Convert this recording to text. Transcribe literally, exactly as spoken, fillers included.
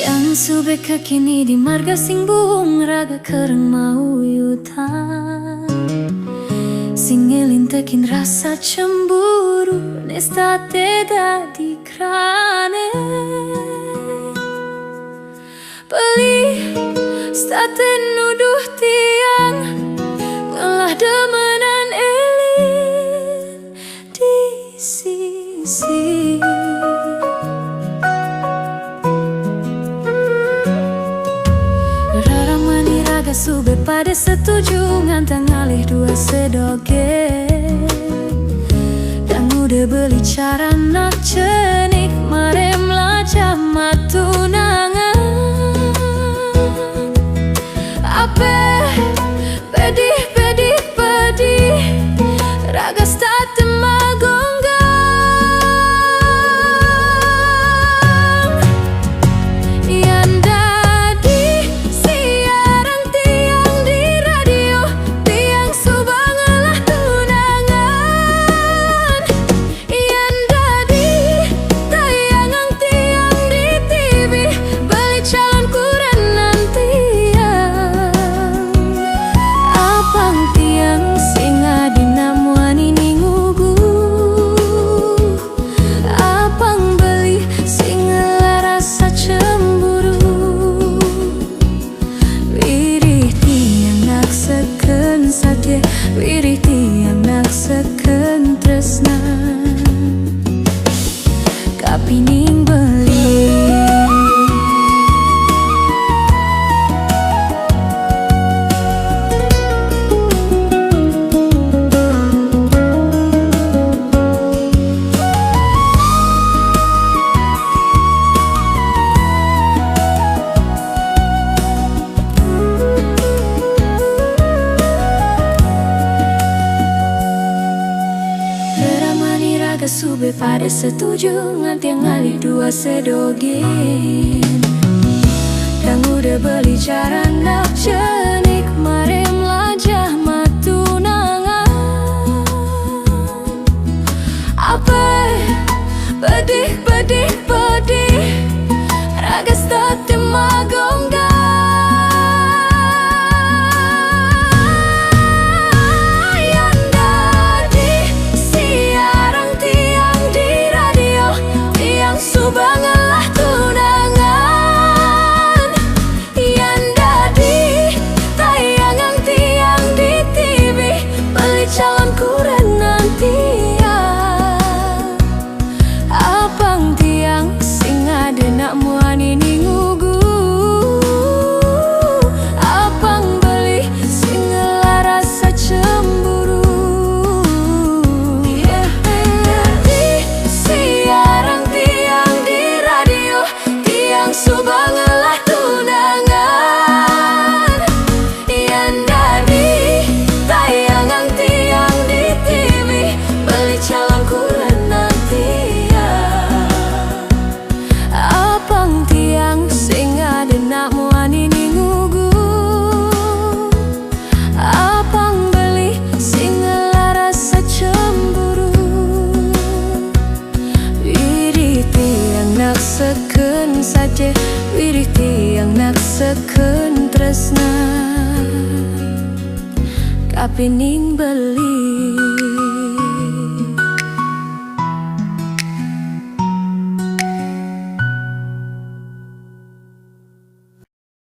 Tiang sube kakini di marga sing buung raga kereng mau yuta. Sing ngelin tekin rasa cemburu, ne state dadi krane. Peli state nuduh tiang ngelah demenan elin di sisi. Rara mani raga sube pade setuju ngan tiang ngalih dua sedoge. Dang ude beli cara nak cenik marem lajah matunangan. Ape pedih, pedih, pedih, raga state magonggang. Yang dadi siaran tiang di radio, tiang suba ngelah tunangan. Yang dadi tayangan tiang di T V, beli calon kurenan tiang. Apang tiang sing ade nak muani ningugu. Apang beli sing ngelah rasa cemburu. Wirih tiang nak seken sate, wirih tiang nak seken tresna. Kapining beli. Rara mani raga sube pade setuju ngan tiang ngalih dua sedoge. Dang ude beli cara nak cenik marem lajah matunangan. Ape pedih, pedih, pedih, raga state magonggang. Yang dadi siaran tiang di radio, tiang suba ngelah tunangan. Yang dadi tayangan tiang di T V, beli calon kurenan tiang. Apang tiang sing ade nak muani ningugu. Apang beli sing ngelah rasa cemburu. Yang dadi siaran tiang di radio, tiang suba ngelah tunangan. Yang dadi tayangan tiang di T V, beli calon kurenan tiang. Apang tiang sing ade nak muani ningugu. Apang beli sing ngelah rasa cemburu. Wirih tiang nak seken sate, wirih tiang nak seken tresna. Kapining beli.